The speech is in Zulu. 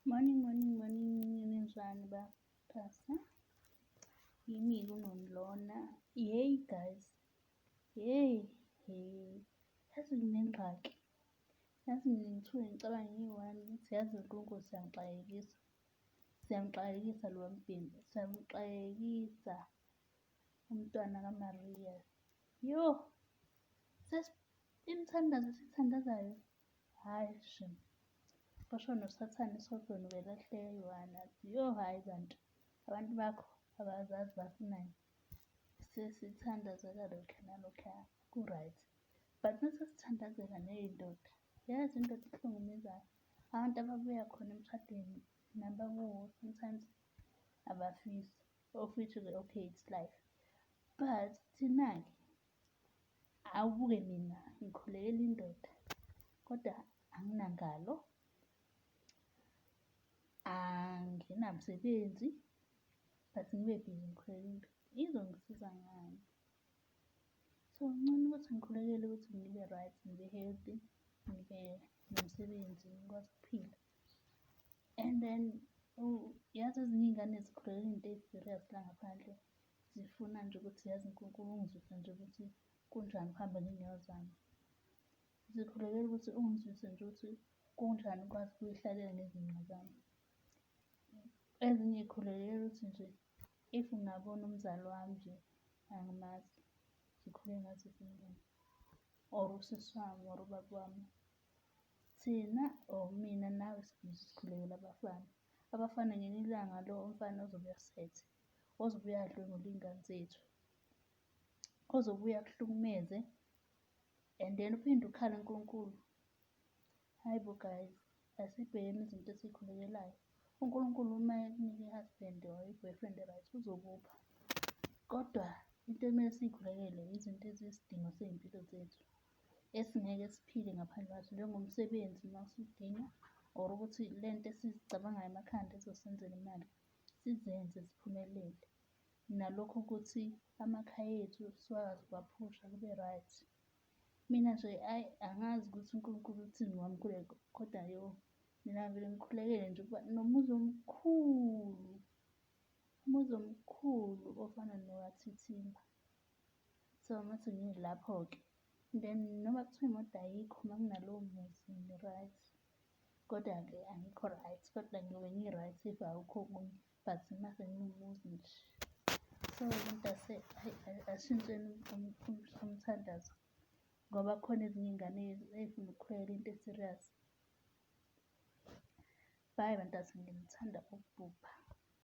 Morning, morning, morning, ninjani ba-pastor? Yimi-ke uNoni lona. Yeyi guys, yeyi he, yazi nginengxaki. Yazi ngiye ngithuke ngicabange ngiyi-one ukuthi yazi uNkulunkulu siyamxakekisa. Siyamxakekisa lo mbhemu, siyamxakekisa umntwana kaMariya. Yoh, imithandazo esiyithandazayo, hhayi shame. Basho noSathane esihogweni ubelahleka eyi-one athi, yoh hhayi bantu, abantu bakho abazazi bafunani. Sesithandazela lokhuya nalokhuya ku-right. But mase sithandazela ney'ndoda, yazi indoda ihlukumezayo. Abantu ababuya khona emshadweni nabakuwo sometimes abafisi, of which-ke okay it's life. But thina-ke, awubuke mina ngikhulekela indoda kodwa anginangalo, anginamsebenzi but ngibe busy ngikhulekela indoda. Izongisiza ngani? So ngcono ukuthi ngikhulekele ukuthi ngibe right, ngibe healthy, ngibe nomsebenzi, ngikwazi ukuphila. And then yazi ezinye iy'ngane zikhulekela iy'nto ey'-serious la ngaphandle. Zifuna nje ukuthi yazi uNkulunkulu ungizwise nje ukuthi kunjani ukuhamba ngey'nyawo zami. Zikhulekela ukuthi ungizwise nje ukuthi kunjani ukwazi ukuy'hlalela ngezinqa zami. Ezinye y'khulekela ukuthi nje if ngingabona umzali wami nje angimazi, zikhuleka ngazo izingane or usisi wami or ubaba wami. Thina or mina nawe sibhizi sikhulekela abafana. Abafana ngelinye ilanga lo umfana ozobuya asethe, ozobuya adlwengule iy'ngane zethu, ozobuya akuhlukumeze and then uphinde ukhale kuNkulunkulu. Hhayi bo guys, asibhekeni izinto esiy'khulekelayo. UNkulunkulu uma ekunika i-husband or i-boyfriend e-right uzokupha. Kodwa into ekumele siyikhulekele izinto eziyisidingo sey'mpilo zethu, esingeke siphile ngaphandle kwazo, njengomsebenzi uma siwudinga or ukuthi le nto esizicabangayo emakhanda ezosenzela imali, sizenze ziphumelele. Nalokhu ukuthi amakhaya ethu sikwazi ukuwaphusha kube right. Mina nje hhayi angazi ukuthi uNkulunkulu uthini ngomkhuleko, kodwa yo mina ngivele ngikhulekele nje ukuba nomuzi omkhulu, umuzi omkhulu ofana nowaThithimba. So mase ngilapho-ke, then noma kuthiwa imoto ayikho uma kunalowo muzi ngi-right. Kodwa-ke angikho right, kodwa ngiyobe ngi-right if akukho okunye but mase nginomuzi nje. So mntase hhayi asishintsheni umthandazo ngoba kukhona ezinye iy'ngane ey'funa ukukhulekela into e-serious. Bye bantase nginithanda ukubhubha.